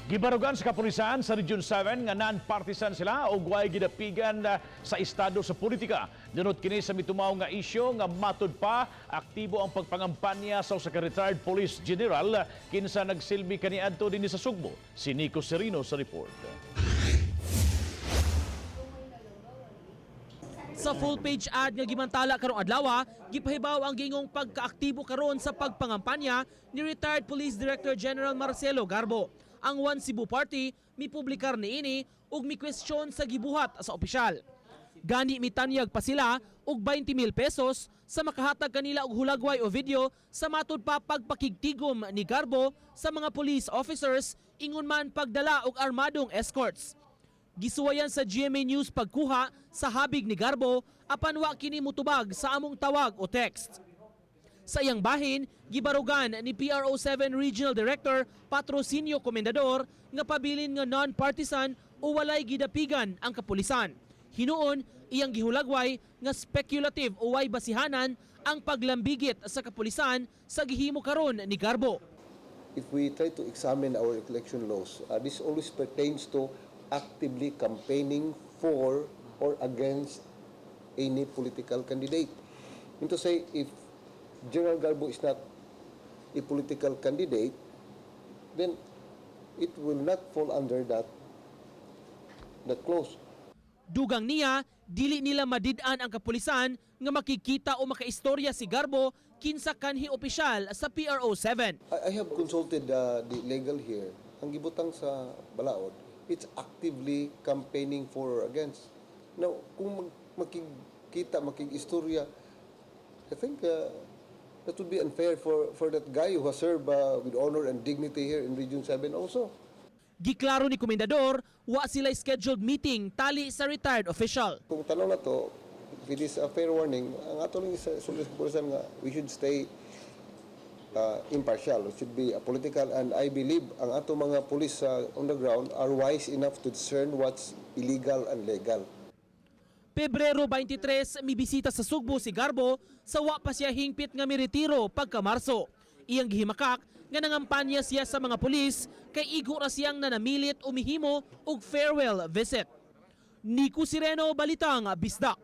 Gibarugan sa kapulisan sa Region 7 nga non-partisan sila o way gidapigan sa estado sa politika. Dunot kini sa mitumaw nga isyu nga matud pa aktibo ang pagpangampanya sa usa ka retired police general kinsa nagsilbi kaniadto dinhi sa Sugbo. Si Nico Serino sa report. Sa full page ad nga gimantala karong adlaw, gipahibaw ang gingong pagkaaktibo karon sa pagpangampanya ni retired Police Director General Marcelo Garbo. Ang One Cebu Party mipublikar niini ug mi-question sa gibuhat sa opisyal. Gani mitanyag pa sila og 20 mil pesos sa makahatag kanila og hulagway o video sa matud pa pagpakigtigom ni Garbo sa mga police officers, ingon man pagdala og armadong escorts. Gisuwayan sa GMA News pagkuha sa habig ni Garbo, apan wa kini mutubag sa among tawag o text. Sa iyang bahin, gibarugan ni PRO7 Regional Director Patrocinio Comendador nga pabilin nga non-partisan o walay gidapigan ang kapulisan. Hinuon, iyang gihulagway nga speculative o way basihanan ang paglambigit sa kapulisan sa gihimo karon ni Garbo. If we try to examine our election laws, this always pertains to actively campaigning for or against any political candidate. And to say, if General Garbo is not a political candidate, then it will not fall under that clause. Dugang niya, dili nila madid-an ang kapulisan nga makikita o makaistorya si Garbo kinsa kanhi opisyal sa PRO7. I have consulted the legal here. Ang gibutang sa balaod, it's actively campaigning for or against. Now, kung makikita, makig-istorya, I think that would be unfair for that guy who has served with honor and dignity here in Region 7 also. Giklaro ni Komendador, wa sila scheduled meeting tali sa retired official. Kung tanong na to, if it is a fair warning, ang ato lang sa sa nga we should stay impartial. It should be apolitical, and I believe ang ato mga police on the ground are wise enough to discern what's illegal and legal. Pebrero 23, mibisita sa Sugbo si Garbo sa wa pa siya hingpit nga miretiro pagka Marso. Iyang gihimakak nga nangampanya siya sa mga pulis kay igo ra siyang nanamilit o mihimo og farewell visit. Nico Sireno, Balitang Bisdak.